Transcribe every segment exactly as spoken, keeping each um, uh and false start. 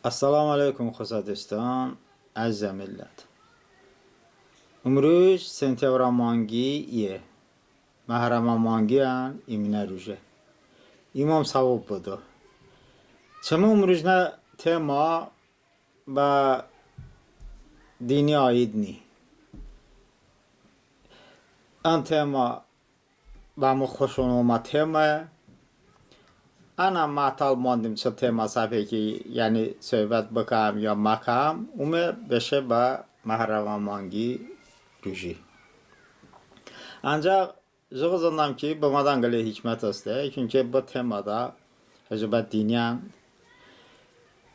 Əssəlamu əleykum, xosə duston, əzizə millət. Imruj sentyabra manqi iye, Məhrəmə manqiyən iminə ruje. İmom səvob bıdo. Çımı ımrujnə tema bə dini aid ni. Ən tema bə mı xoşonomə temaye. Ənə mətəl mandim çı tema səpe ki, yəni, sohbət bıkəm ya məkəm, ome beşe bə Məhrəmə manqi ruji. Ancəx jıqo zındəm ki, bımədən qılə hikmət heste, çünki bı temadə hıcobə diniyən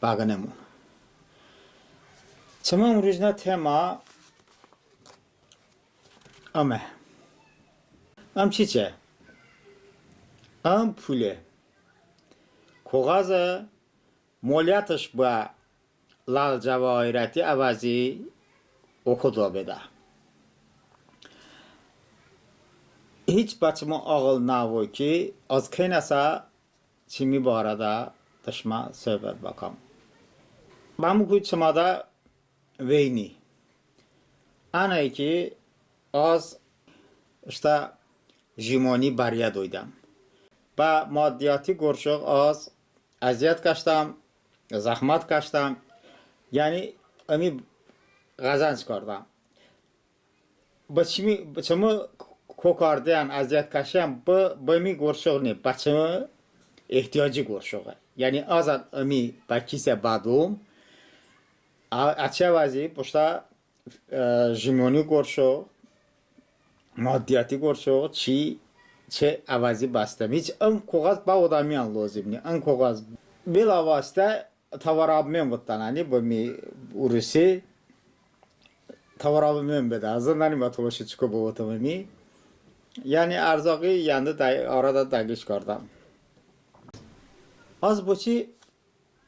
bəqınemon. Çımı ımrujnə tema ıme. Im çiçe? Im pule. Koğəze, moliyyətış bıə lal-cəvahirəti əvəzi oko doə bedə. Hiç bə çımı ağıl nəvo ki, az keynəsə çımi barədə de şımə sohbət bəkam. Bəmı kuy çımədə vey ni. Ənəy ki, az ıştə jimoni bəriyə doydəm. Bə maddiyati qorşoq az əziyyət kəşdəm, zəhmət kəşdəm, yəni ımi qəzənc kardəm. Bə çımi, bə çımı ko kardeyən, əziyyət kəşeyən bı, bımi qorşoq ni, bə çımı ehtiyoci qorşoqe. Yəni azən ımi bə kisə bədom, ə, əçəy əvəzi boştə, ə, jimoni qorşoq, maddiyati qorşoq, çiçe əvəzi bəstəm. Hiç ım koğəz bə odəmiyən lozim ni. Im koğəz bilavasitə tovaroobmen votdən, yəni bımi urusi tovaroobmen bedə. Zındənim bə tolışi çiko bıvotım ımi. Yəni ərzaği yəndı də, arədə dəqiş kardəm. Az boçi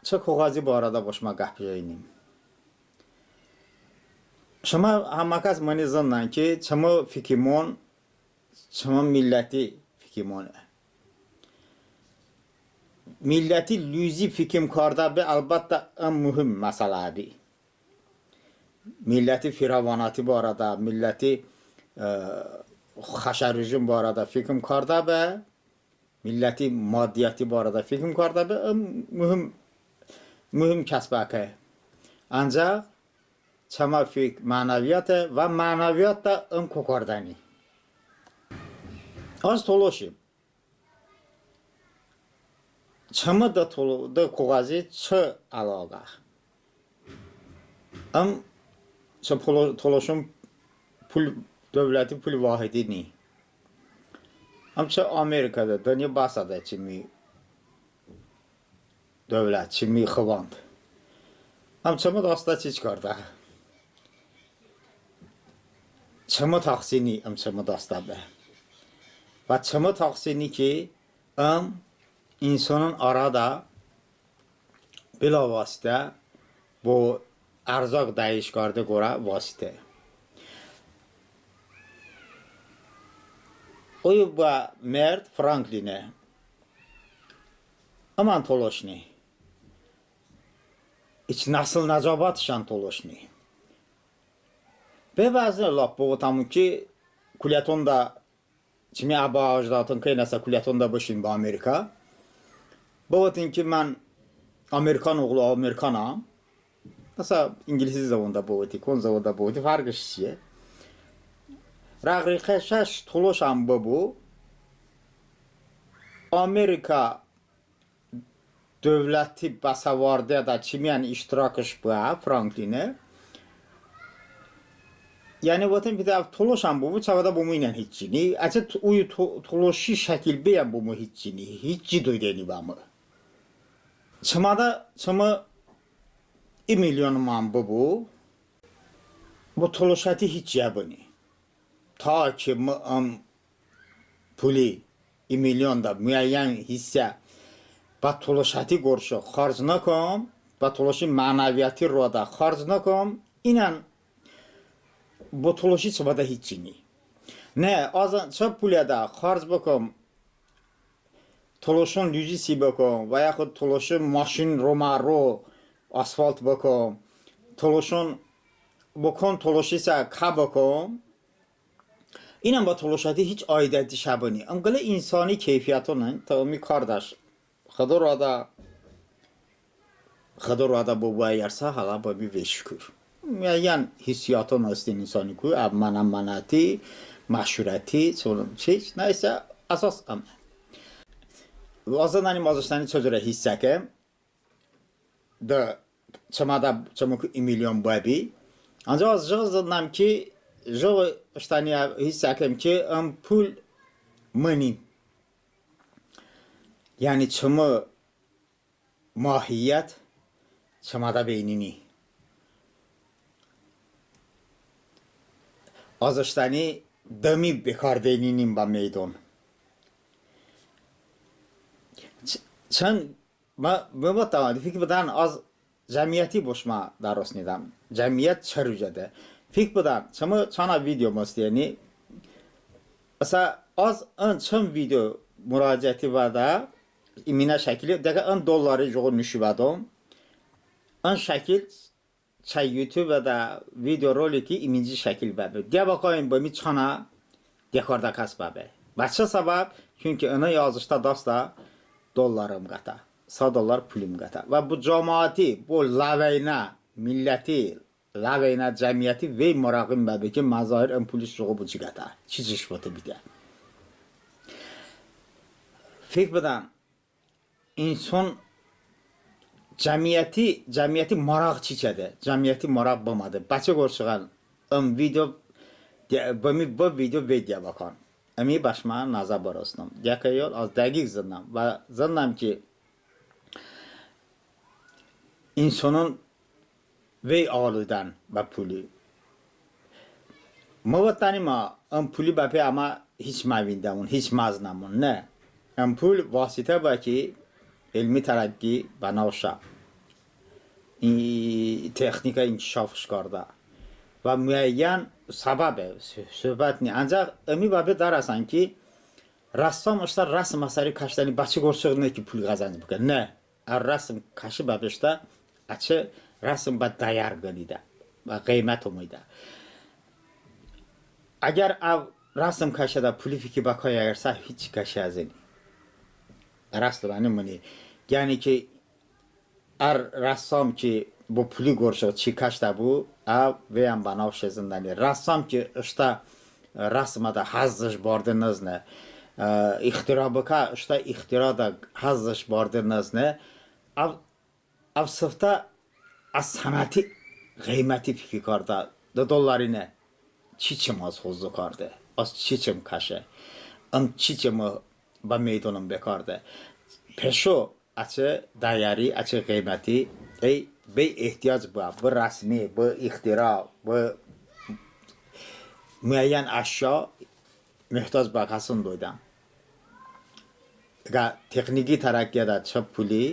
çı koğəzi barədə bo şımə qəp jəynim. Şımə həmə kəs mıni zındən ki, çımı fikimon, çımı milləti fikimone. Milləti luzi fikim kardə be, əlbəttə, ın muhim məsələ bi. Milləti firavonəti barədə, milləti, ə, xəşə rujim barədə fikim kardə be, milləti maddiyəti barədə fikim kardə be, ın muhim, muhim kəsbəke. Ancəx çəmə fik mənəviyyəte və mənəviyyətədə ın ko kardəni. Az tolışim. Çımı dı tolo-, dı koğəzi çı əloğə? Im çı polo-, tolışon pul, dövləti pul vahidi ni. Im çı Amerikədə, dınyo bəsədə çımi dövlət, çımi xıvand. Im çımı dastə çiç kardə? Çımı təxsir ni ım çımı dastə be. Və çımı təxsir ni ki, ım insonon arədə bilavasitə bo ərzaq dəqiş karde qorə vasitə. Oy bə merd Frankline. Imən tolış ni. Hiç nəsıl-nəcabətışən tolış ni. Be bəzıne ləp bıvotəmon ki, Kulətonədə çımi əbə-əcdodon keynəsə Kulətonədə bışin bə Amerikə. Bıvotın ki, mən amerikan oğlu, amerikanam. Məsələn, ingilis zıvonədə bıvoti, kon zıvonədə bıvoti, fərqış çiye? Rəğ-rişəş tolışən bıbu, Amerikə dövləti bəsəvardeədə çımiyən iştirakış bıə, Frankline. Yəni votın, bir də tolışən bıbu, çəvədə bo mı inən hiççi ni. Əçəy t-, oy to-, tolışi şəkil beyən bo mı hiççi ni, hiççi doydəni bə mı. Çımədə çımı i milyon manat bıbu, bo tolışəti hiççiye bıni. Ta ki mı ım puli, i milyonədə muəyyən hissə bə tolışəti qorə xarc nıkəm, bə tolışi mənəviyyəti roədə xarc nıkəm, inən bo tolışi çıbədə hiççi ni. Ne, az çı pulədə xarc bıkəm, tolışon luzi si bıkəm, və yaxud tolışon maşin romə ro, asfalt bıkəm, tolışon bıkən, tolışisə kə bıkəm. İnən bə tolışəti hiç aidəti şə bıni. Im qılə insoni keyfiyyətonən, tı ımi kardəş Xıdo roədə, Xıdo roədə bıbu, əyərsə hələ bımi ve şukur. Muəyyən hissiyoton hestin insoniku, əv mənə-mənəti, məşhurəti, çon çiç, nəysə, əsos ım. Vazındənim az ıştəni çı curə hiss çəkəm, de çımədə, çımıku i milyon bıbi. Ancəx az jıqo zındəm ki, jıqo ıştəni hiss çəkəm ki, ım pul mıni. Yəni çımı mahiyyət çımədə beynini. Az ıştəni dımi bekardeyninim bə meydon. Ç-, çın, mı, mı votdəm, fikir bıdən, az cəmiyyəti bo şımə dərosnidəm. Cəmiyyət çı rucədə. Fikir bıdən, çımı çanə videom hıstiyəni, ısə az ın çım video muraciəti vədə, iminə şəkili, dəqə ın dollari jıqo nişo bədom. In şəkil çəy YouTubeədə videoroliki iminci şəkil bəbe. Diyə bıkəmon bımi çanə diyə kardə kəs bəbe. Bə çı səbəb? Çünki ın az ıştə dastə dollarım qətə. Sa dollar pulım qətə. Və bo camaati, bo ləveynə milləti, ləveynə cəmiyyəti vey marağin bəbe ki, Məzahir ın puliş jıqo bo çi qətə. Çiçiş vote bıdə. Fikir bıdən, inson cəmiyyəti, cəmiyyəti marağ çiçədə, cəmiyyəti marağ bımədə. Bəçəy qorə ın video, bımi bı video vey diyə bıkən. Imi bə şımə nəzə bırosnım. Diyə ki yol, az dəqiq zındəm. Və zındəm ki, insonon vey aludən bə puli. Mı votdənim, ın puli bəpe əmə hiç məvindəmon, hiç məznəmon, ne. Im pul vasitə bə ki, elmi tərəqqi bə nav şə, texnika inkişafış kardə. Və muəyyən səbəbe, söhbət ni. Ancəx ımi bəpe dərəsən ki, rəssam ıştə rəsm əsəri kəşdəni bəçəy qorə ne ki, pul qəzənc bıkə, ne. Ə rəsm kəşi bəpeştə əçəy rəsm bə dəyər qınedə, bə ğıymət omeydə. Əgər əv rəsm kəşədə puli fiki bəkay, əgərsə hiç kəşi əzıni. Rəsm bəni mıni. Yəni ki, ər rəssam ki, bo puli qorə çi kəştə bu, əv veyən bə nav şe zındəni. Rəssam ki, ıştə rəsmədə həzzış barde nıznə, ixtira bıkə, ıştə ixtiradə həzzış barde nıznə, əv, əv sıftə ə sənəti ğıyməti fiki kardə. Dı dollari ne, çiçım az hozı karde, az çiçım kəşe, ım çiçımı bə meydonım bekarde. Peşo əçəy dəyəri, əçəy ğıyməti, əy, bəy ehtiyoc bıə, bı rəsmi, bı ixtira, bı muəyyən əşyo möhtoc bıə kəson doydən. Texniki tərəqqiyədə çı puli,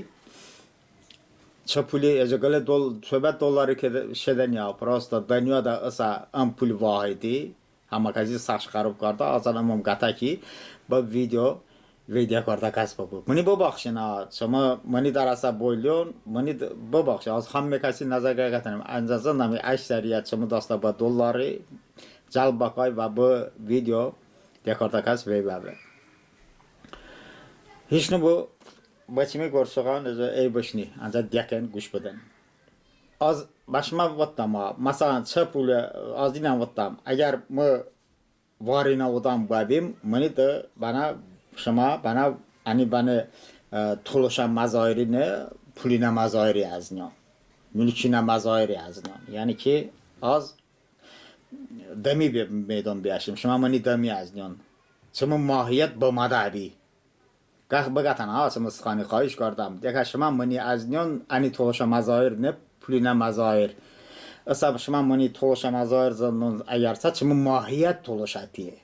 çı puli, əçəy qılə dol-, söhbət dollari şedə ni, prosto dınyoədə ısə ın pul vahidi, həmə kəsi səş xərob kardə, əzən ımım qətə ki, bı video vey diyə kardə kəs bıbu. Mıni bıbaxşən, çımı, mıni dərəsə boylion, mıni bıbaxşən, az həmmə kəsi nəzə qətənım, əncəx zındəm əksəriyyət çımı dastə bə dollari cəlb bəkay və bı video diyə kardə kəs vey bəbe. Hiç nıbu, bə çımi qorə, əy bışni, əncəx diyəkən quş bıdən. Az bə şımə votdəm, məsələn, çı puli, az iyən votdəm, əgər mı varinə odəm bəbim, mıni de bənə, şımə bənə, əni bənə tolışə Məzahiri ne, pulinə Məzahiri əzniyon, mulkinə Məzahiri əzniyon. Yəni ki, az dımi bə meydon biyəşim, şımə mıni dımi əzniyon. Çımı mahiyyət bımədə əbi. Qəx bıqətən ha, çımı sıxani, xahiş kardəm. Diyə ki, şımə mıni əzniyon, əni tolışə Məzahir ne, pulinə Məzahir. Isə şımə mıni tolışə Məzahir zındən əgərsə, çımı mahiyyət tolışətiye.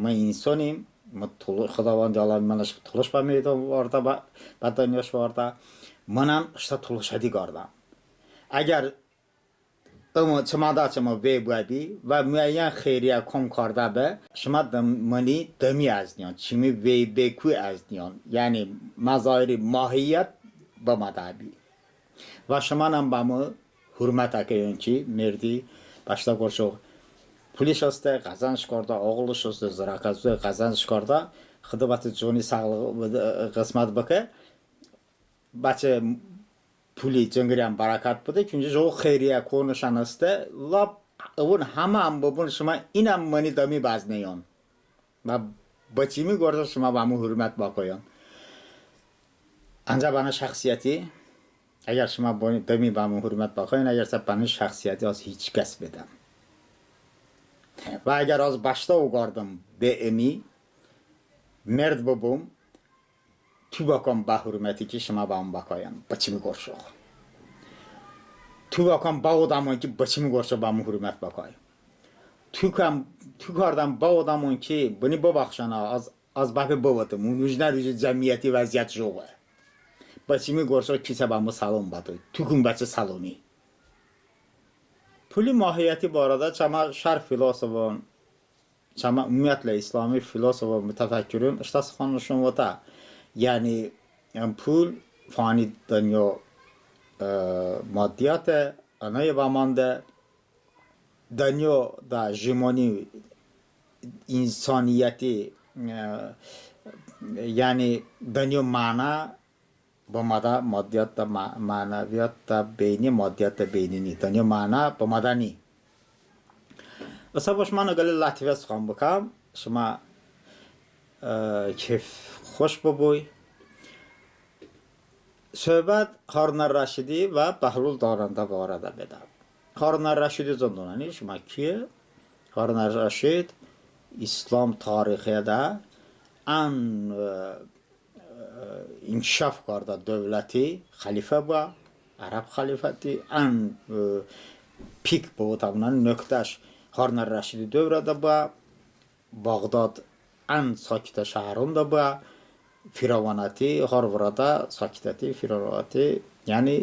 Mı insonim, mı tolo-, Xıdavəndi aləmi mınış tolış bə meydon vardə, bə, bə dınyoş vardə. Mınən ıştə tolışəti kardəm. Əgər ım çımədə çımı vey bıəbi və muəyyən xeyriyə kom kardə be, şımə dım-, mıni dımi əzniyon, çımi vey beku əzniyon, yəni Məzahiri mahiyyət bımədə əbi. Və şımənən bəmı hurmət əkəyon ki, merdi bəştə qorə pulış heste, qəzənc kardə, oğlış heste, zırəkəsi qəzənc kardə, Xıdo bəçəy coni sağlıq, ğısmət bıkə. Bəçəy puli cınqıriyən bərəkət bıdə, çünki jıqo xeyriyə konışən heste, lap əvon həmən bıbun, şımə inən mıni dımi bəzneyon. Və bı çımi qorə şımə bəmı hurmət bəkəyon. Əncəx bənə şəxsiyyəti, əgər şımə dımi bəmı hurmət bəkəyon, əgərsə bənə şəxsiyyəti az hiç kəs bedəm. Və əgər az bəştə oqardım be ımi, merd bıbum, tu bəkam bə hurməti ki, şımə bəmı bəkəyon, bı çımi qorə. Tu bəkam bə odəmon ki, bı çımi qorə bəmı hurmət bəkəy. Tu kardəm, tu kardəm bə odəmon ki, bıni bıbəxşən, az, az bəpe bıvotım, ımrujnə ruji cəmiyyəti vəziyyət jıqoe. Bı çımi qorə kisə bəmı səlom bədoy, tuku bəçəy səlomi. Puli mahiyyəti barədə çəmə şərq filosofon, çəmə umumiyyətlə İslami filosofon, mütəfəkkiron ıştə sıxanışon votə. Yəni, yəni pul fani dınyo, e, maddiyyate, ınıyo bəməndə, dınyoədə jimoni insoniyyəti, e, yəni dınyo məno bəmədə maddiyyatədə, mə-, mənəviyyatədə beyni, maddiyyatədə beyni ni. Dınyo məno bəmədə ni. Isə bo şımə ın qılə lətifə sıxan bıkəm, şımə, e, kef xoş bıbu. Söhbət Harun ər-Rəşidi və Bəhlul Danəndə barədə bedə. Harun ər-Rəşidi zındənən, yəni şımə kiye? Harun ər-Rəşid İslam tarixədə ən, e, e, inkişaf kardə dövləti xəlifə bıə, ərəb xəlifəti, ən, e, pik bıvotəmon, nöqtəş Harun ər-Rəşidi dövrədə bıə, Bağdad ən sakitə şəhronədə bıə, firavonəti har vırədə sakitəti, firavonəti, yəni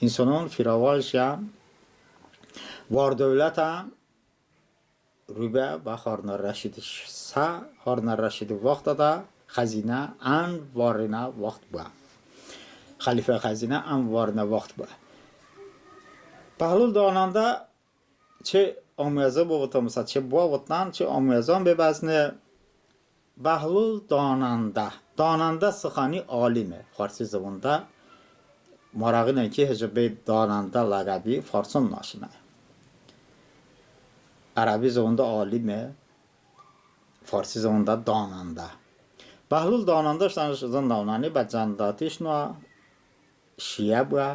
insonon firavon şiyən, var-dövlətən rubə bə Harun ər-Rəşidi sə, Harun ər-Rəşidi vaxtədə xəzinə ən varinə vaxt bıə. Xəlifə xəzinə ən varinə vaxt bıə. Bəhlul Danəndə çı omuyəzo bıvotəm, məsələn, çı bıə votdən, çı omuyəzon be bəzne. Bəhlul Danəndə. Danəndə sıxani alime, farsi zıvonədə. Marağine ki, heç bəy Danəndə ləğəbi farson nışinə. Ərəbi zıvonədə alime, farsi zıvonədə danəndə. Bəhlul Danəndə ıştənış zındənən, yəni bə cəndətiş noə, şiə bıə.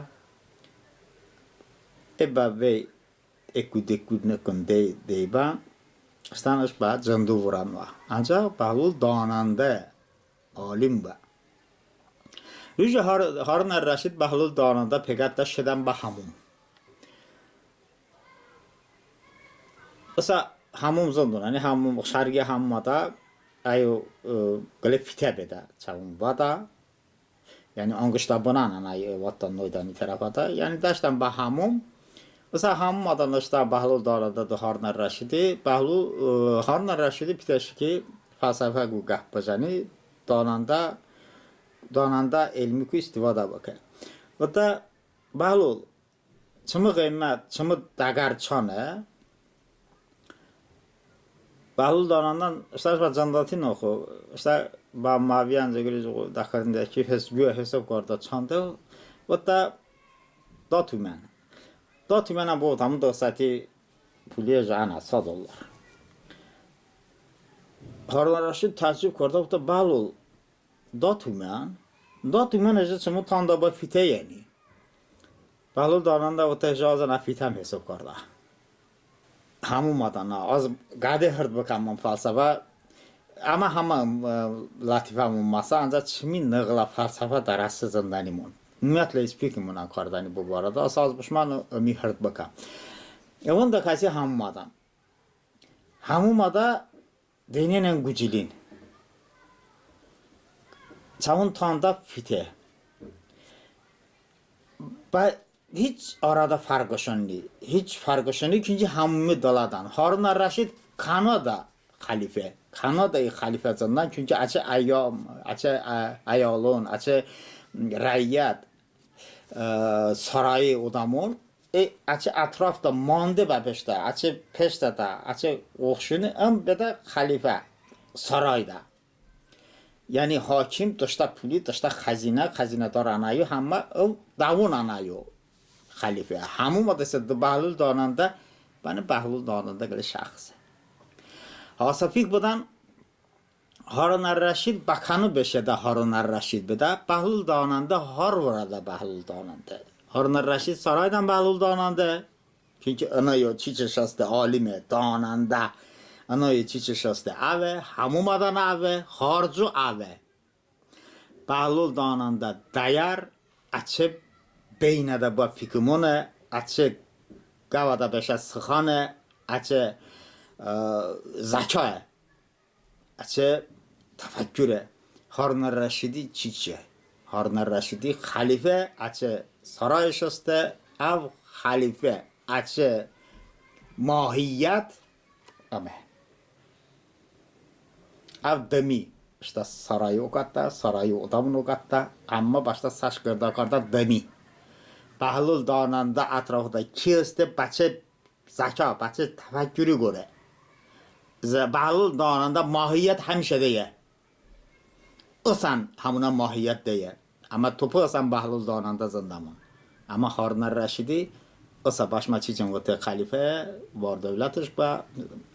E bə vey eku-deku nıkən dey, dey bə, ıştənış bə cəndo vırə noə. Əncəx Bəhlul Danəndə alim bə. Ruji Har-, Harun ər-Rəşid Bəhlul Danəndə peqətədə şedən bə həmom. Isə həmom zındənən, yəni həmom, şərqi həmomədə əyo, e, qılə fitə bedə çəvon vədə. Yəni anqıştə bınən, ənə, e, votdən noydən i tərəfədə. Yəni dəşedən bə həmom. Isə həmomədə nıştə Bəhlul Danəndə do Harun ər-Rəşidi. Bəhlul, e, Harun ər-Rəşidi pitəşe ki, fəlsəfəku qəp bıjəni, danəndə, danəndə elmiku istifadə bıkə. Vote, Bəhlul, çımı ğıymət, çımı dəğər çanə? Bəhlul Danəndə ıştə bə cəndəti noə, ıştə bə məviyən cıqoy dəxəlindeku, hes-, quya hesob kardə çande. Vote, da tumən. Da tumənən bıvotəmon, dı səti puliye jə ənə, sa dollar. Harun ər-Rəşid təəccüb kardə, vote, Bəhlul, da tumən? Da tumən jə çımı tandə bə fitə, yəni. Bəhlul Danəndə vote, jə az ənə fitəm hesob kardə. Həmomədə nə, az qəde hırd bıkəmon fəlsəfə. Əmə həmə, e, lətifəmon məsə, əncəx çımi nığılə fəlsəfə dərəsi zındənimon. Umumiyyətlə, ispikimon kardəni bo barədə, əsə az bo şımə ımi hırd bıkəm. Əvon dı kəsi həmomədən. Həmomədə Deyniyən qucilin. Çəvon tandə fitə. Bə hiç arədə fərqışon ni. Hiç fərqışon ni, çünki həmomi dılədən. Harun ər-Rəşid kənoədə xəlifə. Kənoədə i xəlifə zındən, çünki əçəy əyo-, əçəy, ə, əyolon, əçəy rəiyyət, e, sarayi odəmon, e, əçəy ətrafədə mande bəpeştə, əçəy peştədə, əçəy oxşone ım bedə xəlifə sarayədə. Yəni hakim deştə puli, deştə xəzinə, xəzinədar ənəyo, həmmə ım dəvon ənəyo xəlifə. Həmə mədəsə de Bəhlul Danəndə, bənə Bəhlul Danəndə qılə şəxse. Hasa fik bıdən, Harun ər-Rəşid bə kəno beşedə Harun ər-Rəşid bedə, Bəhlul Danəndə har vırədə Bəhlul Danəndə. Harun ər-Rəşid sarayədən Bəhlul Danəndə. Çünki ınəyo çiçış heste, alime, danəndə. Inəyo çiçış heste, əve, həmə madən əve, xarco əve. Bəhlul Danəndə dəyər əçəy beynədə bıə fikimone, əçəy qəvədə beşə sıxane, əçəy, e, zəkaye. Əçəy təfəkkure. Harun ər-Rəşidi çiçe? Harun ər-Rəşidi xəlifə, əçəy sarayış heste, əv xəlifə, əçəy mahiyyət ıme. Əv dımi, ıştə sarayi oqətə, sarayi odəmon oqətə, əmma bəştə səş qırdə kardə dımi. Bəhlul Danəndə ətrafədə ki heste, bəçəy zəka, bəçəy təfəkkuri qorə. Bəhlul Danəndə mahiyyət həmişə dəyə. Isə həmonə mahiyyət dəyə. Əmma topı ısə Bəhlul Danəndə zındəmon. Əmma Harun ər-Rəşidi ısə bəşmə çiçon vote xəlifə, var-dövlətış bə,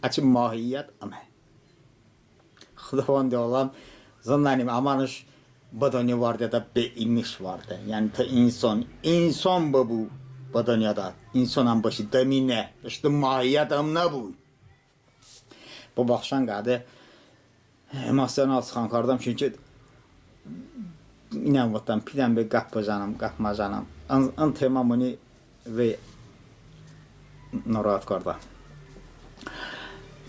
əçəy mahiyyət ıme. Xıdovəndi aləm, zındənim, əmənış bı dınyo vardeədə be imiş varde. Yəni tı inson, inson bıbu bı dınyoədə. İnsonən bışi, dımi ne. Iştı mahiyyət ım nıbu. Bıbaxşən, qədi emosional sıxan kardəm, çünki inən votdəm, pidəm be qəp bıjənəm, qəp mıjənəm. In, in tema mıni vey norohət kardə.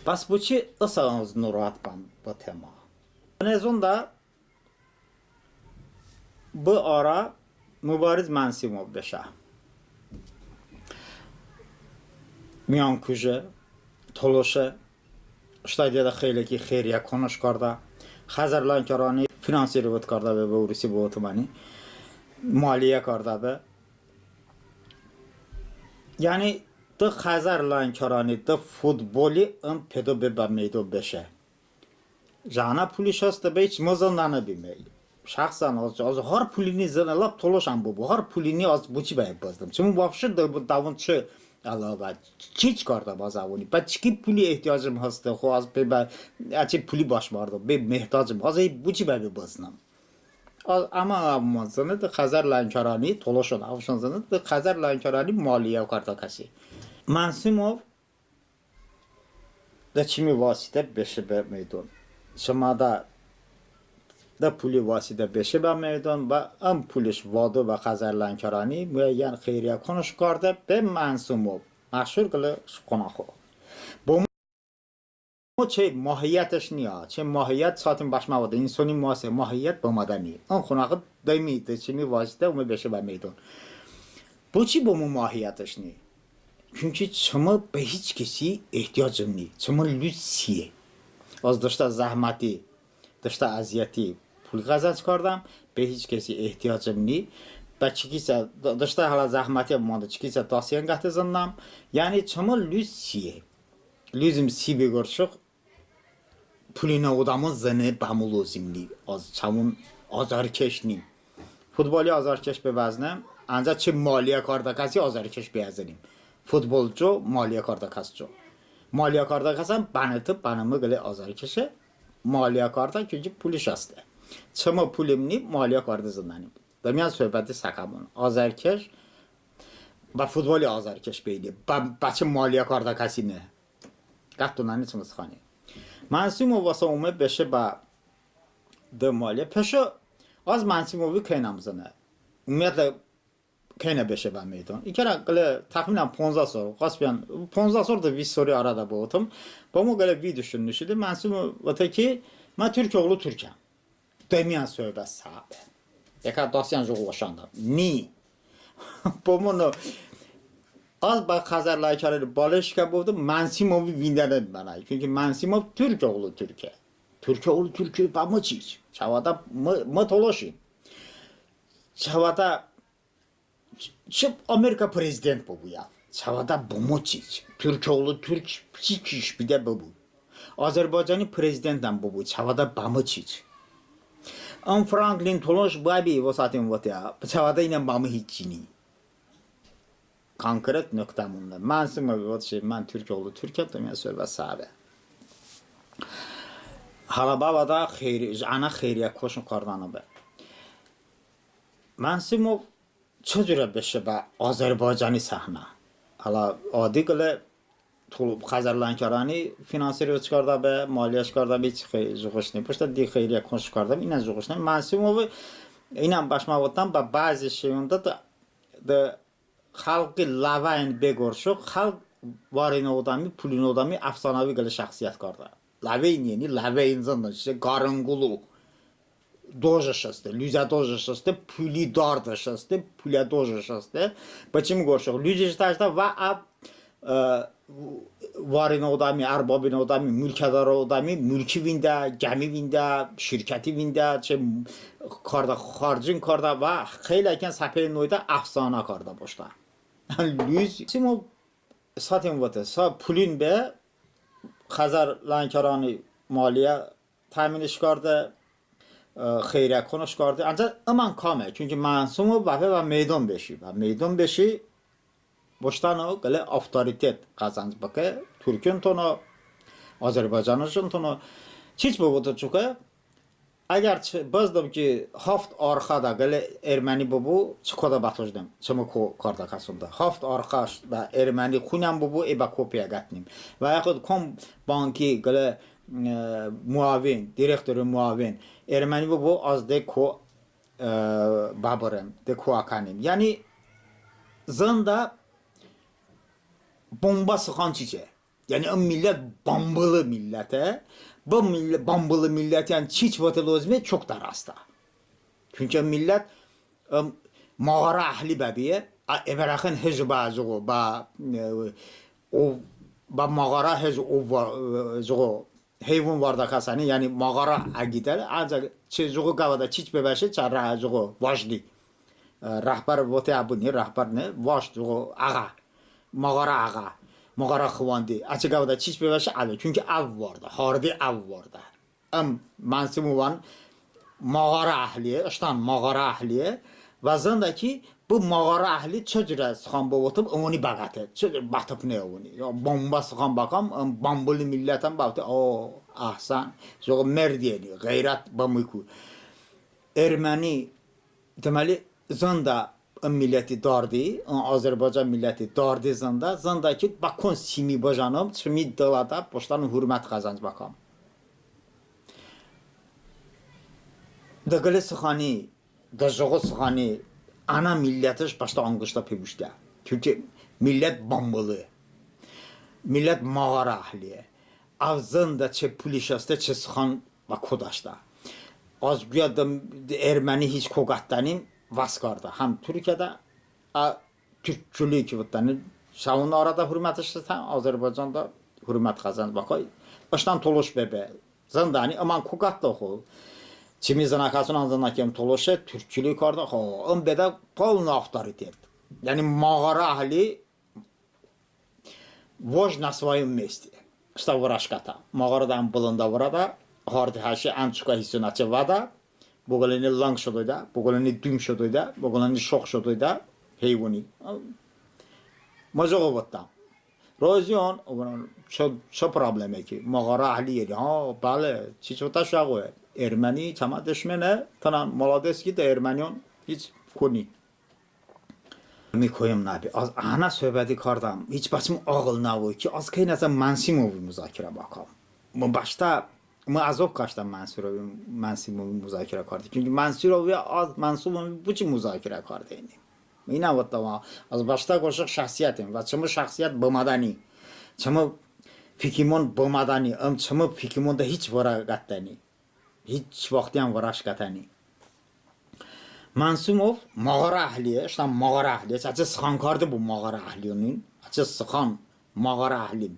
Bəs boçi ısə az norohət bəm bı tema? Nezonədə bı ara Mıbariz Mənsimov beşə. Miyonkuji, tolışi, ıştə diədə xəyləki xeyriyə konış kardə. Xəzər Lənkərani finansirovat kardə be, bı urusi bıvotəmoni. Maliyə kardə be. Yəni de Xəzər Lənkərani, de futboli ım pedo be bə meydon beşe. Jəqo puliş heste, bə hiç mı zındəni bime. Şəxsən az, az har pulini zınə, ləp tolışən bıbu, har pulini az boçi bəy bıznım. Çımı вообще de, dəvon çı əloğə, çiç kardəm az əvoni. Bə çiki puli ehtiyocım heste, xo az be bə, əçəy puli bəşmardəm, be mehtocım, az əy boçi bəy bıznım. Az, əmə, əmə zıne de Xəzər Lənkərani, tolışon, əvşon zıne de Xəzər Lənkərani maliyə kardə kəsi. Mənsimov de çımi vasitə beşe bə meydon. Çımədə de puli vasitə beşe bə meydon və ım puliş vado bə Xəzər Lənkərani, muəyyən xeyriyə konış kardə be Mənsimov, məşhur qılə qonaxo. Bo mı çəy mahiyyətış ni, çəy mahiyyət satin bəşmə votə, insoni mahiyyət bı mədəni. In qonaxo dımi de çımi vasitə ome beşe bə meydon. Boçi bo mı mahiyyətış ni? Çünki çımı be hiç kəsi ehtiyocım ni. Çımı lüz siye. Az deştə zəhməti, deştə əziyyəti pul qəzənc kardəm, be hiç kəsi ehtiyocım ni. Bə çikisə, de-, deştə hələ zəhməti mande, çikisə dastiyən qəte zındəm. Yəni çımı lüz siye. Lüzım si be qorə çok pulinə odəmon zıne bə mı lozim ni. Az çəvon azarkeş nim. Futboli azarkeş be bəznem, ancəx çı maliyə kardə kəsi azarkeş be əzınim. Futbol co, maliyə kardə kəs co. Maliyə kardə kəsən bənə tı, bənə mı qılə azarkeşe, maliyə kardə, çünki puliş heste. Çımı pulim ni, maliyə kardə zındənim. Dımiən sohbəti sə kəmon. Azarkeş bə futboli azarkeş beyni. Bə, bə çı maliyə kardə kəsi ne. Qəp tonəni çımı sıxani. Mənsimov vəsə ome beşe bə de maliyə. Peşo az Mənsimovi kəynəm zıne. Ümumiyyətlə, kəynə beşe bə meydon. İ kərə qılə təxminən ponzə sor, qasbiyən ponzə sor de vist sori arədə bıvotım. Bo mı qılə videoşon nişo de, Mənsimov vote ki, mən türk oğlu türkəm. Dımiən sohbət səbe. Yəkə dastiyən jıqo oşandə. Ni. Bo mı no, az bə Xəzər Lənkərani bale şikə bıvotım, Mənsimovi vindəni bənə. Çünki Mənsimov türk oğlu türke. Türk oğlu türke bə mı çiç? Çəvədə mı, mı tolışim. Çəvədə Çı Amerika prezident bıbu ya, çəvədə bımı çiç. Türk oğlu türk çiç, çiç bir də bıbu. Azərbaycani prezidentən bıbu, çəvədə bımı çiç. Im Franklin Tolış bəbi vosətin votə, çəvədə inən bımı hiç çi ni. Konkret nöqtəmon. Mən sımı vot şey, mən türk oğlu türkəm, to miyən söhbət səbe. Hələ bəvədə xeyri, anə xeyriyə koşun kardənı be. Mən sımı Çı curə beşe bə Azərbaycani səhnə? Hələ adi qılə Xəzər Lənkərani finansirovat kardə be, maliyəş kardə be, hiç xey-, jıqoş ni. Bəştə di xeyriyə koşun kardə be, inən jıqoş ni. Mən sımı inən bəşmə votəm, bə bəzi şeyonədə de, de xəlqi ləvəyn be qorşo, xəlq varinə odəmi, pulinə odəmi əfsanəvi qılə şəxsiyyət kardə. Ləvəyn, yəni ləvəyn zındən, işte, qarınqulu. Dojış heste, lüzə dojış heste, puli dardış heste, pulə dojış heste. Bə çımı qorşo, lüzə dojış heste və əv, e, varinə odəmi, ərbabinə odəmi, mülkədar odəmi, mülki vində, gəmi vində, şirkəti vində, çe kardə, xarcin kardə və xeyləkən səpe noydə əfsanə kardə bəştə. Lüz, çımı votə, sa pulin be, Xəzər Lənkərani maliyə təminış kardə, e, xeyriyə konış kardə. Ancəx ımən kame, çünki Mənsımov bəpe bə meydon beşi, bə meydon beşi bəştə no qılə avtoritet qəzənc bıkə, türkon tono, azərbaycanıjon tono. Çiç bıbu, çokə, əgər çı-, bızdım ki, haft arxədə qılə erməni bıbu, çı koədə bətojnım, çımı ko kardəkəsonədə. Haft arxədə erməni xunən bıbu, e bə ko piyə qətnim. Və yaxud kom banki qılə, e, muavin, direktori muavin erməni bıbu, az de ko, e, bəbırım, de ko əkənim. Yəni zındə bomba sıxan çiçe. Yəni ım millət bambılı milləte. Bı millə-, bambılı milləti, yəni çiç vote lozime, çok da rastə. Çünki ım millət, ım, mağara əhli bəbiye, a, eberəxın hıcı bə, cıqo, bə, e, o, bə mağara hıcı o, va-, e, cıqo, heyvon vardəkəsəni, yəni mağara əqidəli, ancəx çı cıqo qəvədə çiç bebəşe, çə rə-, cıqo vajdi. E, rəhbər vote əbıni, rəhbər ne, vajdi, cıqo ağa. Mağara ağa. Mağara xıvandi. Əçı qəvədə çiç bebəşe əve, çünki əv vardə, hardi əv vardə. Im Mənsimovən mağara əhliye, ıştən mağara əhliye. Və zındə ki, bı mağara əhli çı curə sıxan bıvotım, ımoni bəqəte, çı cur bətıpne ımoni. Ya bomba sıxan bəkam, ım bambılı millətən bəvote, o, əhsən, cıqo merdiyəni, ğeyrət bımıku. Erməni, deməli, zındə ım milləti dardi, ım Azərbaycan milləti dardi zındə, zındə ki, bə kon simi bıjənım, çımi dılədə bəştə hurmət qəzənc bəkam. De qılə sıxani, de cıqo sıxani, ənə millətış bəştə anqıştə pebuştə. Çünki millət bambılı, millət mağara əhliye. Əv zındə çı puliş heste, çı sıxan bə ko dəştə. Az quya de, de erməni hiç ko qətdənim, vəs kardə. Həm Turkiyədə, ə, türkçülük votdəni, səvon arədə hurmətış heste, Azərbaycanədə hurmət qəzənc bəkay. Iştən tolış bebe. Zındəni, ımən ko qətdə xo. Çımi zınəkəsonən zındə ki, ım tolışe, türkçülük kardə xo. Im bedə полный авторитет. Yəni mağara əhli, вождь на своём месте. Iştə vırəş qətə. Mağarədə ən bılındə vırədə, hardi həşi ən çokə hisoy əçəy vədə, bıqıləni lınq şodoydə, bıqıləni dum şodoydə, bıqıləni şox şodoydə, heyvoni. Mı cıqo votdəm. Rozion, çı, çı probleme ki, mağara əhli yəni, ha, bəle, çiç votə şoy, erməni çəmə dışmene, tınən, молодец ki, de erməniyon hiç koni. Mi koyım nəbi. Az ənə söhbəti kardəm. Hiç bəçım ağıl nəvoy ki, az kəynəsə Mənsimovi muzakirə bəkam. Mı bəştə, mı əzov kəşdəm Mənsimovi, Mənsimovi muzakirə karde. Çünki Mənsimovi az Mənsimovi boçi muzakirə kardeynim. İnə votdəm, az bəştə qoşıq şəxsiyyətim və çımı şəxsiyyət bımədəni. Çımı fikimon bımədəni, ım çımı fikimonədə hiç vırə qətdəni. Hiç vaxtiyən vırəş qətəni. Mənsumov mağara əhliye, ıştən mağara əhliye, əçəy sıxan karde bo mağara əhliyonin, əçəy sıxan mağara əhli,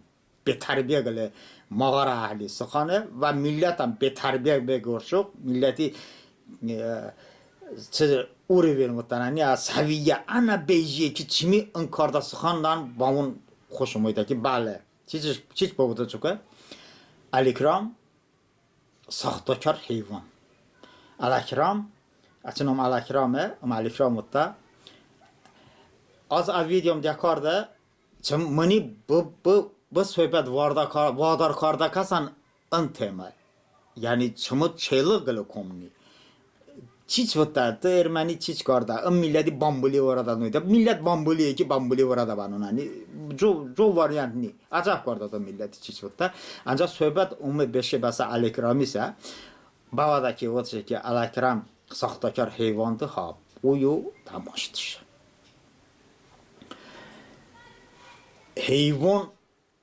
betərbiyə qılə mağara əhli sıxane və millətən betərbiyə be qorşoq, milləti, e, Çı уровень votdəni, ya səviyyə ənə bejiye ki, çımi ın kardə sıxandən bəvon xoş omedə ki, bəli. Çiç, çiç bıvotım çokə? Ələkram saxtakar heyvan. Ələkram, əçəy nom Ələkrame, ım Ələkram votdə. Az ə videom diə kardə, çım mıni bı, bı, bı sohbət vardə ka-, vadar kardə kəsən ın temə. Yəni çımı çəyli qılə kom ni. Çiç votdə, tı erməni çiç kardə, ım milləti bambuli vırədə noydə. Millət bambuliye ki, bambuli vırədə bənon, yəni co, co variant ni. Əcəb kardə tı milləti çiç votdə. Ancəx sohbət ome beşe bəsə Ələkramisə. Bəvədə ki, votışe ki, Ələkram saxtakar heyvandı, ha, boyo təmaşdış. Heyvan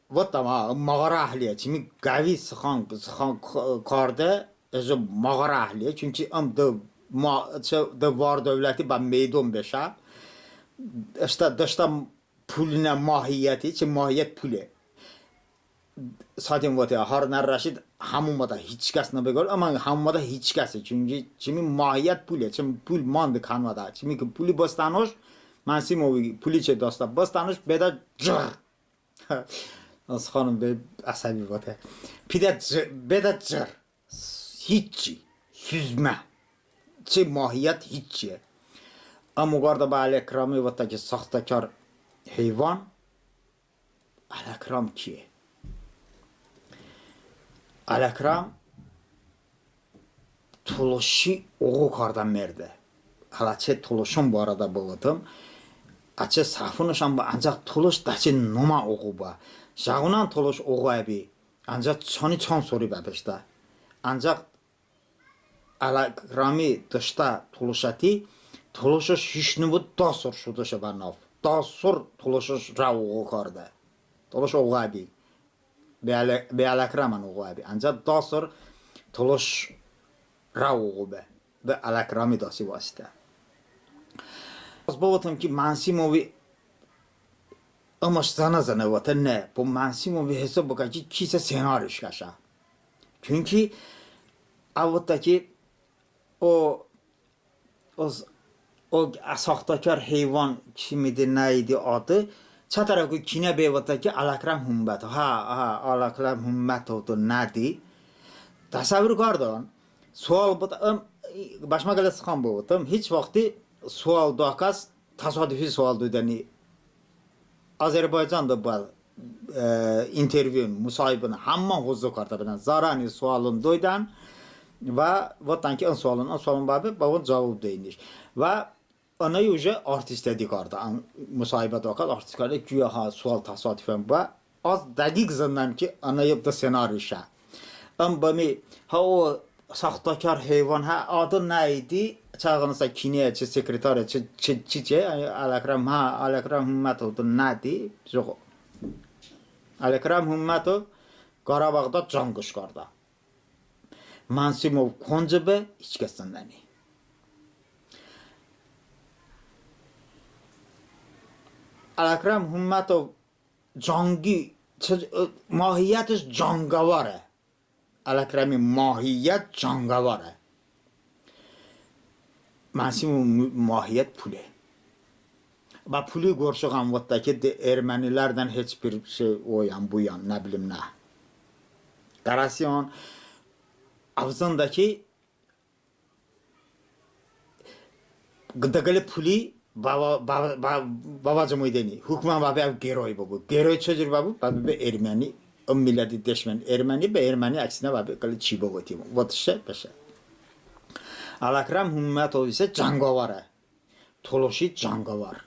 votdəm ha, mağara əhliye, çımi qəvi sıxan, sıxan k-, kardə, ıjı mağara əhliye, çünki ım dı ma-, çı dı var-dövləti bə meydon beşə, ıştə, dıştə pulinə mahiyyəti, çı mahiyyət pule. Sadəm vote, Harun Ər-Rəşid həmə omədə hiç kəs nıbe qol, əmma həmə omədə hiç kəsi, çünki çımi mahiyyət pule, çımi pul mandə kənoədə, çımi ki puli bıstənoş, Mansimovi puli çı dastə bıstənoş, bedə cır. Sıxanım be əsəbi vote. Pidə cı-, bedə cır. Hiççi. Süzmə. Çı mahiyyət hiççiye. Əmma oqardə bə Ələkrami votdə ki, saxtakar heyvan. Ələkram kiye? Ələkram Tolışi oğu kardə merde. Hələ çı tolışon barədə bıvotım. Əçəy səhvonışən bə, ancəx tolış də çı nomə oğu bə. Jəqonən tolış oğu əbi. Ancəx çanə çan sori bəpeştə. Ancəx Ələkrami dıştə tolışəti, tolışış hiç nıbu, da sor şodoşe bə nav. Da sor tolışış rə oğu kardə. Tolış oğu əbi. Be Ələ-, be Ələkrəmən oğu əbi. Ancəx da sor tolış rə oğu be. Be Ələkrami dasi vasitə. Az bıvotım ki, Mansimovi ımış zınə-zınə vote, ne, bo Mansimovi hisob bıkə ki, kisə ssenariş kəşə. Çünki əv votdə ki, o O, o saxtakar heyvan kimidi, nəydi adı? Çətərəku kinə be votdə ki, Ələkrəm Hummətov. Hə, hə, Ələkrəm Hummətovdu, nədi? Təsəvvur kardın, sual bıdə, ım, bəşmə qılə sıxan bıvotım, hiç vaxti sual doə kəs təsadüfi sual doydəni. Azərbaycandı bə, e, intervyun, musahibon həmmə hozı kardə bıdən. Zarani sualon doydən və votdən ki, ın sualon, ın sualon bəbe, bəvon cəvob doyniş. Və ını uje artistədi kardə, ın musahibə doə kəs artist kardə, güya ha sual təsadüfən bə. Az dəqiq zındəm ki, ını bıdə ssenarişə. Im bımi, ha, o saxtakar heyvan, hə, adı nə idi? Çağınısa kine, çı sekretare, çı, çı, çı, çı, Ələkrəm, hə, Ələkrəm Hummətovdu, nədi? Yox. Ələkrəm Hummətov Qarabağda canqış kardə. Mənsimov konco be, hiç kəs zındəni. Ələkrəm Hummətov canqi, çı, e, mahiyyətış canqavare. Ələkrəmi mahiyyət canqavare. Mənsimov mahiyyət pule. Bə puli qorə ım votdə ki, de ermənilərdən heç bir şey, o yan, bu yan, nə bilim nə. Qərəsiyon əv zındə ki, Qıdə qılə puli bəvə, bəvə, bəvə, bəvə cımoydəni. Hukmən bəbe əv geroy bıbu. Geroy çı cur bəbu? Bəbe be erməni. Im milləti deşmən erməni, be erməni əksinə bəbe qılə çi bıvotım. Votışe beşe. Ələkrəm Hummətov isə canqavare. Tolışi canqavar.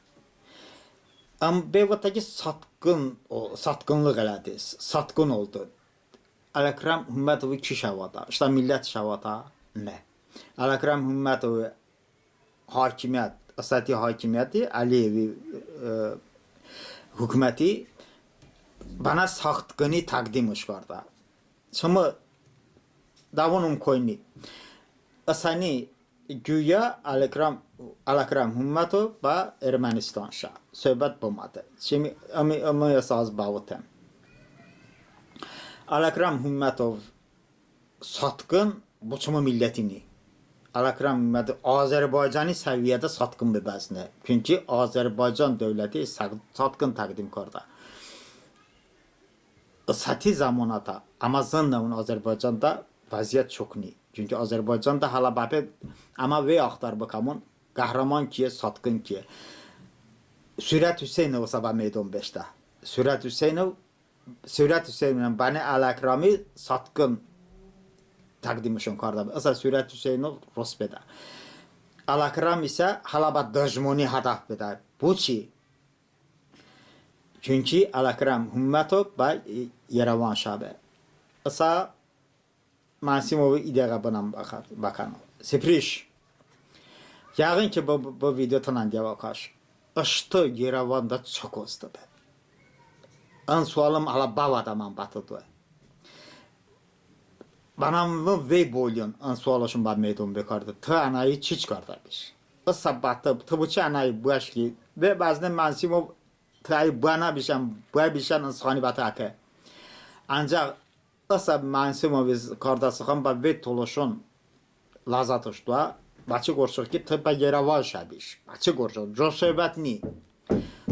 Im be votdə ki satqın, o, satqınlıq elədi. Satqın oldu. Ələkrəm Hummətovi ki şəvətə? Iştə millət şəvətə? Ne. Ələkrəm Hummətovi hakimiyyət, ısəti hakimiyyəti, Əliyevi, e, hukməti bənə saxtqıni təqdimış kardə. Çımı dəvonım koyni. Isəni Güya Ələkrəm, Ələkrəm Hummətov bə Erməniston şə. Söhbət bıməte. Çimi, ımi, ımi əsas bəvotem. Ələkrəm Hummətov satqın bo çımı milləti ni. Ələkrəm Hümmətov Azərbaycani səviyyədə satqın be bəzne. Çünki Azərbaycan dövləti satqın təqdim kardə. Isəti zəmonədə əmə zındəmon Azərbaycanədə vəziyyət çok ni. Çünki Azərbaycanədə hələ bəpe əmə vey axtar bıkəmon, qəhrəmon kiye, satqın kiye. Surət Hüseynov isə bə meydon beşdə. Surət Hüseynov Surət Hüseynovən bənə Ələkrəmi satqın təqdimışon kardəbe. Isə Surət Hüseynov rost bedə. Ələkrəm isə hələ bə dıjmoni hədəf bedə. Boçi? Çünki Ələkrəm Hümmətov bə Yerevan şə be. Isə Mansimovi i dəğə bınəm bəkən. Sipiriş. Yəğın ki, bı video tınən diə bəkəş. Iştı Yerevanədə çok heste be? In sualım hələ bəvədə mən bətı doy. Bənə vey bolion in sualaşon bə meydon bekarde. Tı ənəyi çiç kardəbiş? Isə bətı tı boçi ənəyi bıəş ki, ve bəzne Mansimov tı əyi bıə nəbişən, bıə bişən, ın sıxani bətı əpe. Əncəx Isə Mansimovi kardə sıxan bə vey tolışon ləzzətış doə. Bəçı qorə ki, tı bə Yerevan şəbiş. Bəçı qorə? Co söhbət ni.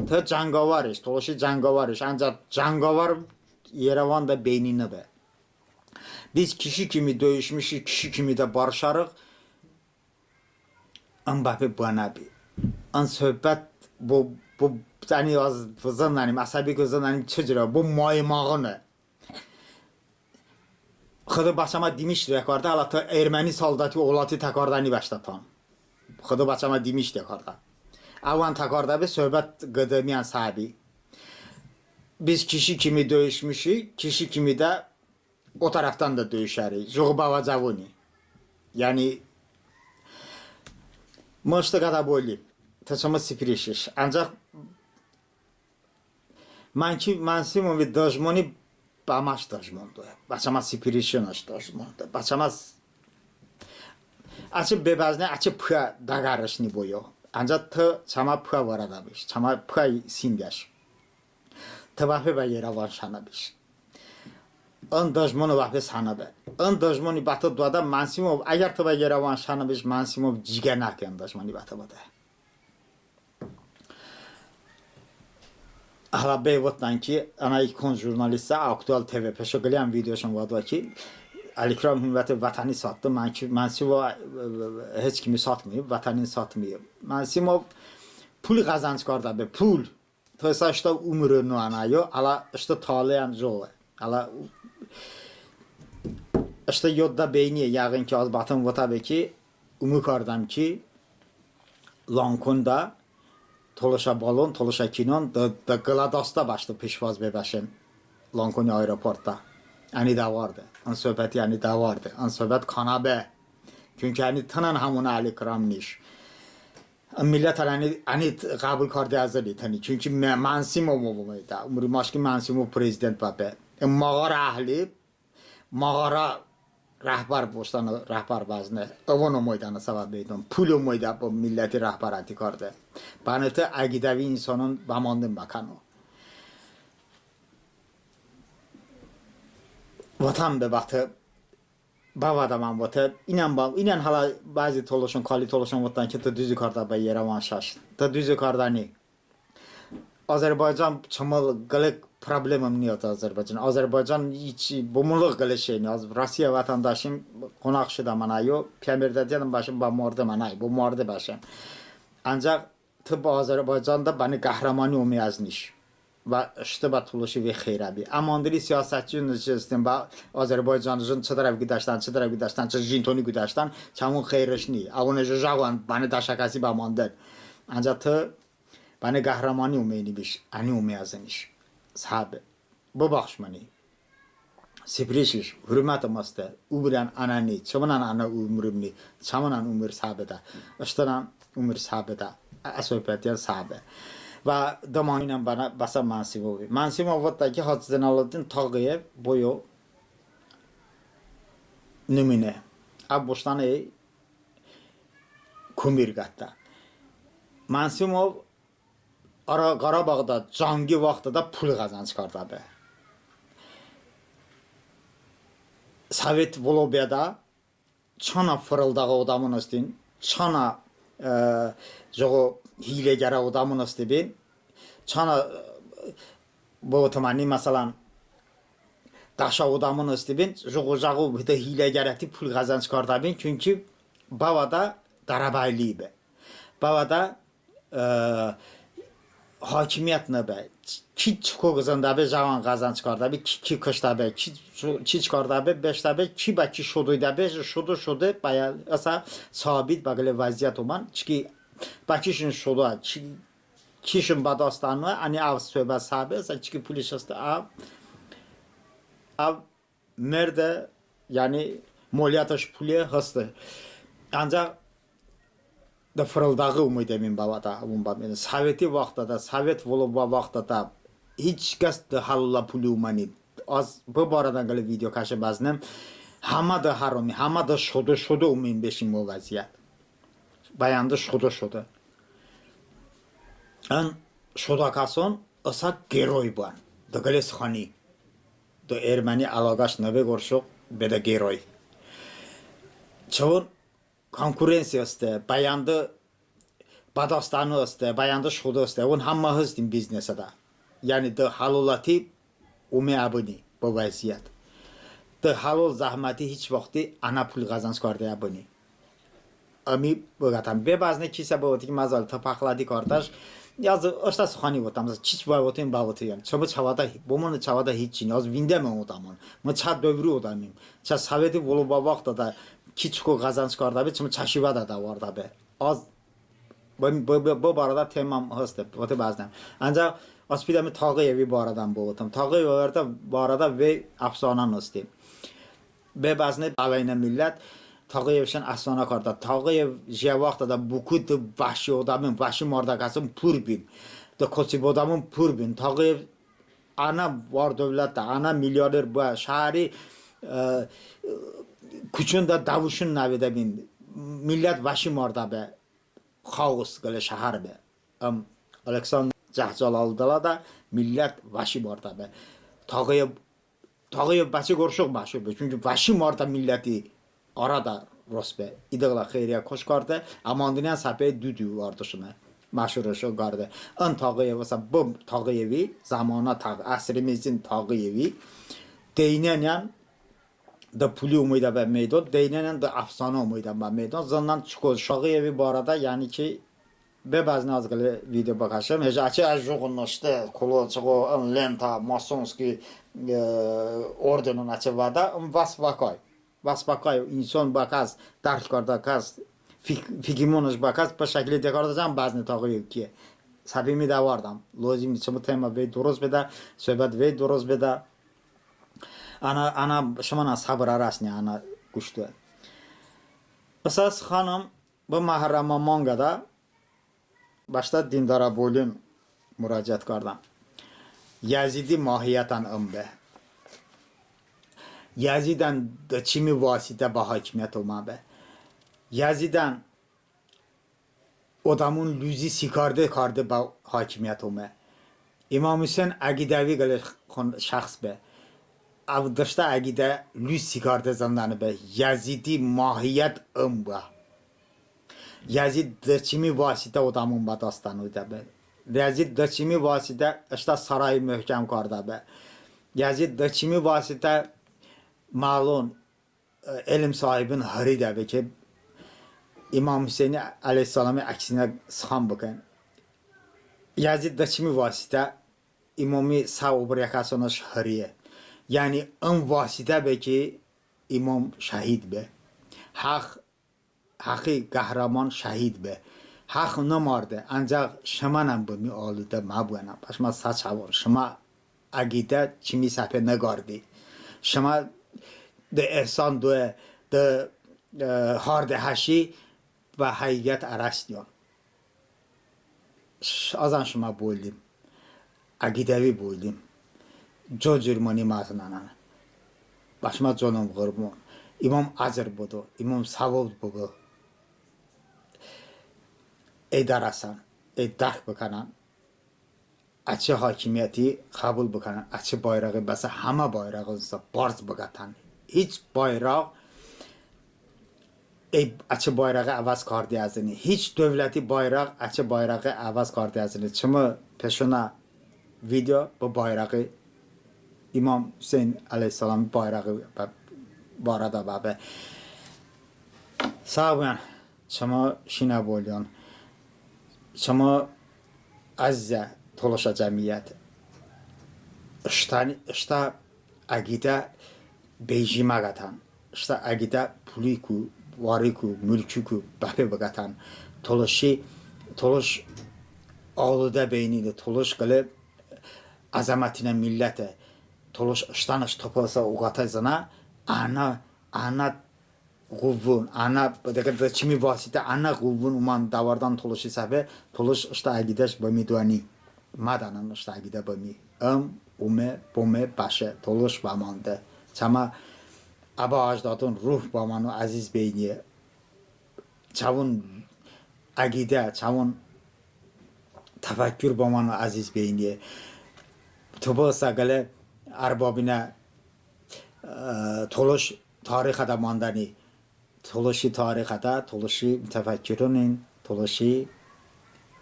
Tı cəngavəriş, tolışi cəngavəriş. Əncəx cəngavər Yerevanədə beyni nıbe. Biz kişi kimi döyüşmüşük, kişi kimi də barışarıq. In bəpe bıə nəbi. In söhbət bo, bo, yəni az zındənim, əsəbi ki zındənim çı curə, bo maymağıne. Xıdo bəçəmə dimiş diə kardə, hələ tı erməni soldati oləti təkardəni bəştə tan. Xıdo bəçəmə dimiş diə kardə. Əvən təkardəbe, söhbət qıdəmiyən səbi. Biz kişi kimi döyüşmüşük, kişi kimi də o tərəfdən də döyüşərik. Jıqo bəvəcəvoni. Yəni mı ıştı qədə boli. Tı çımı sipirişiş. Əncəx Manki-, Mansimovi dıjmoni bəməş dıjmon doy. Bəçəmə sipirişonış dıjmon doy. Bəçəmə s-, əçəy bebəzne, əçəy pıə dəqərış ni boyo. Əncəx tı çəmə pıə vırədəbiş, çəmə pıə simgəş. Tı bəpe bə Yerevan şənıbiş. In dıjmoni bəpe sənıbe. In dıjmoni bətı doədə Mansimov, əgər tı bə Yerevan şənıbiş, Mansimov cigə nəkə in dıjmoni bətı bıdə. Hələ bəy votdən ki, ənə ikon jurnalistə Aktual TV peşo qıləyən videoşon vədə ki, Ələkrəm Hümmətov vətəni satdı, Mansimov heç kimi satmıyıb, vətəni satmıyıb. Mansimov pul qəzənc kardəbe, pul. Tı isə ıştə umrın ənə yo, hələ ıştə taleyən jıqo. Hələ ıştə yodədə beyniye, yəğın ki, az bətın votəbe ki, umu kardəm ki, Lankonədə tolışə balon, tolışə kinon dı, dı qılə dastə bəştı pişvaz bebəşen Lankoni aeroportədə. Əni dəvarde. In söhbəti əni dəvarde. In söhbət kanəbe. Çünki əni tınən həmonə Ələkrəmniş. In millət əni, əni qəbul karde əzıni tıni. Çünki Mansimov omeydə. Umri maşki Mansimov prezident bəbe. In mağara əhli, mağara rəhbər boştən, rəhbər bəzne. Əvon omeydəni səbəb beydon. Pul omeydə bı milləti rəhbərəti karde. Bənə tı əqidəvi insonon bəmanden bəkəno. Votəm be bətı, bəvədə mən vote. İnən bə, inən hələ bəzi tolışon, kali tolışon votdən ki, tı duzi kardəbə Yerevan şəş. Tı duzi kardəni. Azərbaycan çımı qıləy problemım ni, Azərbaycan. Azərbaycan hiç bo mı qıləy şey ni. Az Rossiya vətəndaşim, qonaq şedəm ənə yo, piyəmerdətiyyədən bəşem bə marde ənə yo, bo marde bəşem. Əncəx tı bə Azərbaycanədə bənə qəhrəmani omey əzıniş. Və ıştı bə tolışi vey xeyrə bi. Əmandili siyasətçi nıştın bə Azərbaycanıjon çı tərəf qidəştən, çı tərəf qidəştən, çı jintoni qidəştən, çəvon xeyrış ni. Əvon jıqo jəqoən bənə dəşəkəsi bəmanden. Əncəx tı bənə qəhrəmani omeynibiş, əni omey əzıniş. Səbe. Bıbaxş mıni. Sipirişiş, hurmətım heste, umrən ənə ni, çımınən ənə umrım ni, çəmınən umr səbedə, ıştınən umr səbedə, ə, ə söhbətiyən səbe. Və dımonən bənə bəsə Mansimovi. Mansimov votdə ki, Hacı Zeynalabdin Tağıyev boyo nümunə. Ə boştəni kumir qətdə. Mansimov Qara-, Qarabağda cangi vaxtıdə pul qəzənc kardəbe. Sovet vılo beədə çanə fırıldağı odəmon hestin, çanə, e, jıqo hiləgərə odəmon hestibin, çanə, e, bıvotım, əni, məsələn, daşə odəmon hestibin, jıqo-jıqo bıdə hiləgərəti pul ğəzənc kardəbin, çünki bəvədə dərəbəyli be. Bəvədə e, hakimiyyət nıbe. Ki çoko zındəbe, jəvon ğəzənc kardəbe, ki, ki kıştəbe, ki, ki çi kardəbe, beştəbe, ki bə ki şodoydəbe, şodo, şodo, bəyə, ısə sabit bə qılə vəziyyət omən, çiki bə kişon şodo, ki, kişon bə dast anə, əni əv sohbət səbe, ısə çiki puliş heste, əv, əv merde, yəni moliyyətış pule heste. Ancəx de fırıldağı omeydəbin bəvədə, əvon bə meydan. Soveti vaxtədə, sovet volo bə vaxtədə hiç kəs de həlolə puli oməni. Az bı barədən qılə video kəşe bəznem. Həmə de həromi, həmə de şodo-şodo omeyin beşin bı vəziyyət. Bəyəndı şodo-şodo. Ən şodə kəson ısə geroy bən. De qılə sıxani. De erməni əloğəş nıbe qorşoq, bedə geroy. Çəvon konkurensiya heste, bəyəndı bə dast anə heste, bəyəndı şodo heste. Əvon həmə hestin biznesədə. Yəni de həloləti ome əbıni bı vəziyyət. De həlol zəhməti hiç vaxti ənə pul ğəzənc karde əbıni. Əmi bıqətəm. Be bəzne kisə bıvotı ki, məzəl tı pəxlədi kardəş. Az ıştə sıxani votəm, çiç bıvotım, bıvotım. Çımı çəvədə, bo mı çəvədə hiç çin. Az vindəmon odəmon. Mı çə dövri odəmim. Çə soveti volo bə vaxtədə ki çoko ğəzənc kardəbe, çımı çəşi vədə dəvardəbe. Az bı, bı, bı, bı barədə temam heste, vote bəznem. Ancəx az pidəme Tağıyevi barədən bıvotım. Tağıyevi barədə, barədə vey əfsanən heste. Be bəzne əvəynə millət Tağıyevşon əfsanə kardə. Tağıyev jiyə vaxtədə Boku de vəhşi odəmon, vəhşi mardəkəson pur bin. De kosib odəmon pur bin. Tağıyev ənə var-dövlətədə, ənə milyoner bıə, şəhəri, e, kuçonədə dəvışon nəvedəbin. Millət vəhşi mardəbe. Xaos qılə şəhər be. Im Aleksandr Cəhcəlalıdə millət vəhşi mardəbe. Tağıyev, Tağıyev bəçəy qorşoq məşhur be. Çünki vəhşi mardə milləti arədə rost be. İ dıqlə xeyriyə koş kardə. Əmandıniyən səpe du-du vardışone. Məşhurışon kardə. In Tağıyev, məsələn, bı Tağıyevi, zəmonə Tağ-, əsrimizin Tağıyevi deynənən de puli omeydəbe meydon, deynənən de əfsanə omeydəbe meydon. Zındən çoko Tağıyevi barədə, yəni ki, be bəzne az qılə video bıkəşim. Heç əçəy əz jıqo nıştə, kolo, çoko, ın lentə, masonski, e, ordenon əçəy vədə, ın vəs bəkay. Vəs bəkay, inson bəkəs, dərk kardə kəs, fik-, fikimonış bəkəs, bı şəkli dekardəşəm bəzne Tağıyev kiye. Səpemi dəvardəm. Lozim çımı tema vey dıroz bedə, sohbət vey dıroz bedə. Ənə, ənə, şımənən səbr ərəsniyə, ənə quş doə. Əsas xanım, bı Məhərrəmə manqədə bəştə dindorə bolin muraciət kardən. Yəzidi mahiyyətən ım be. Yəzidən de çimi vasitə bə hakimiyyət omə be. Yəzidən odəmon luzi sikarde karde bə hakimiyyət ome. İmom Huseyn əqidəvi qılə xon-, şəxs be. Əv dıştə əqidə luz sikarde zındəni be. Yəzidi mahiyyət ım bə. Yəzid de çimi vasitə odəmon bə dast anıydəbe. Yəzid de çimi vasitə ıştə sarayi möhkəm kardəbe. Yəzid de çimi vasitə məlon, e, elm sahibon hıridəbe ki, İmom Huseyni əleyhissəlomi əksinə sıxan bıkən. Yəzid de çimi vasitə İmomi sə obriyəkəsonış hıriye. Yəni ın vasitə be ki, İmom şəhid be. Həx, həxi qəhrəmon şəhid be. Həx nımarde, əncəx şımənən bımi aludə məbıənən. Bəşmə sə çəvon, şımə əqidə çimi səpe nıqardi. Şımə de ehsan doə, de, e, harde həşi bə həqiqət ərəsniyon. Ş-, azən şımə boylim. Əqidəvi boylim. Co cür mıni məzınənən. Bəşmə conım ğırbon. İmom əcr bıdo, İmom səvob bıdo. Ey dərəsən, ey dərk bıkənən. Əçəy hakimiyyəti ğəbul bıkənən, əçəy bayraği bəsə həmə bayrağonsə barz bıqətən. Hiç bayrağ əçəy bayrağı əvəz karde əzıni. Hiç dövləti bayrağ əçəy bayrağı əvəz karde əzıni. Çımı peşonə video bı bayrağı İmom Huseyn əleyhissəlam bayrağı barədə bəbe. Sağ bıbən, çımı şinə boliyon, çımı əzizə tolışə cəmiyyət. Iştə, ıştə əqidə beyji məqətən. Iştə əqidə puliku, variku, mulkiku bəpe bıqətən. Tolışi, tolış aludə beyni, tolış qılə əzəmətinə milləte. Tolış ıştənış topılsə oqətə zınə, ənə, ənə ğıvvon, ənə, de ki, çımi vasitə ənə ğıvvon omən dəvardən tolışi səpe, tolış ıştə əqidəş bımi doəni. Mədənən ıştə əqidə bımi. Im, ome, bome, bəşe, tolış bəmande. Çəmə əbə əcdodon ruh bəməno əziz beyniye. Çəvon əqidə, çəvon təfəkkur bəməno əziz beyniye. Tobısə qılə ərbobinə tolış tarixədə mandəni. Tolışi tarixədə, tolışi mutəfəkkironin, tolışi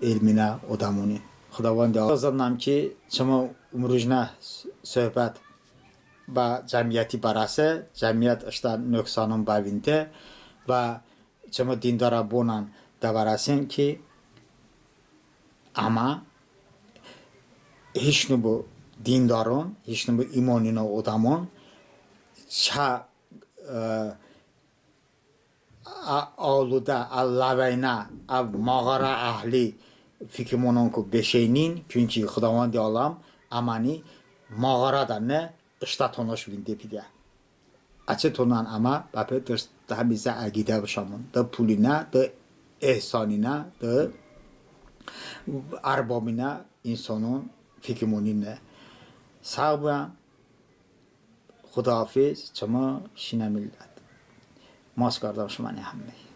elminə odəmonin. Xıdovandi əzəzəmon ki, çımı ımrujnə söhbət bə cəmiyyəti bərəse, cəmiyyət ıştə nöqsanon bəvinde və çımı dindorə bonən dəbərəsen ki, əmə hiç nıbu dindoron, hiç nıbu imoninə odəmon çə ə, ə, aludə, ə, ləveynə, ə, mağara əhli fikirmononku beşeynin, çünki Xıdovandi aləm əməni mağaradə ne, ıştə tonış vinde pidə. Əçəy tonən əmə bəpe dırıst həmizə əqidə bışəmon. Dı pulinə, dı ehsaninə, dı ərbobinə insonon fikirmoninə. Sağ bıbən. Xudahafiz, çımı şinə millət. Maç kardəm şıməni həmməy.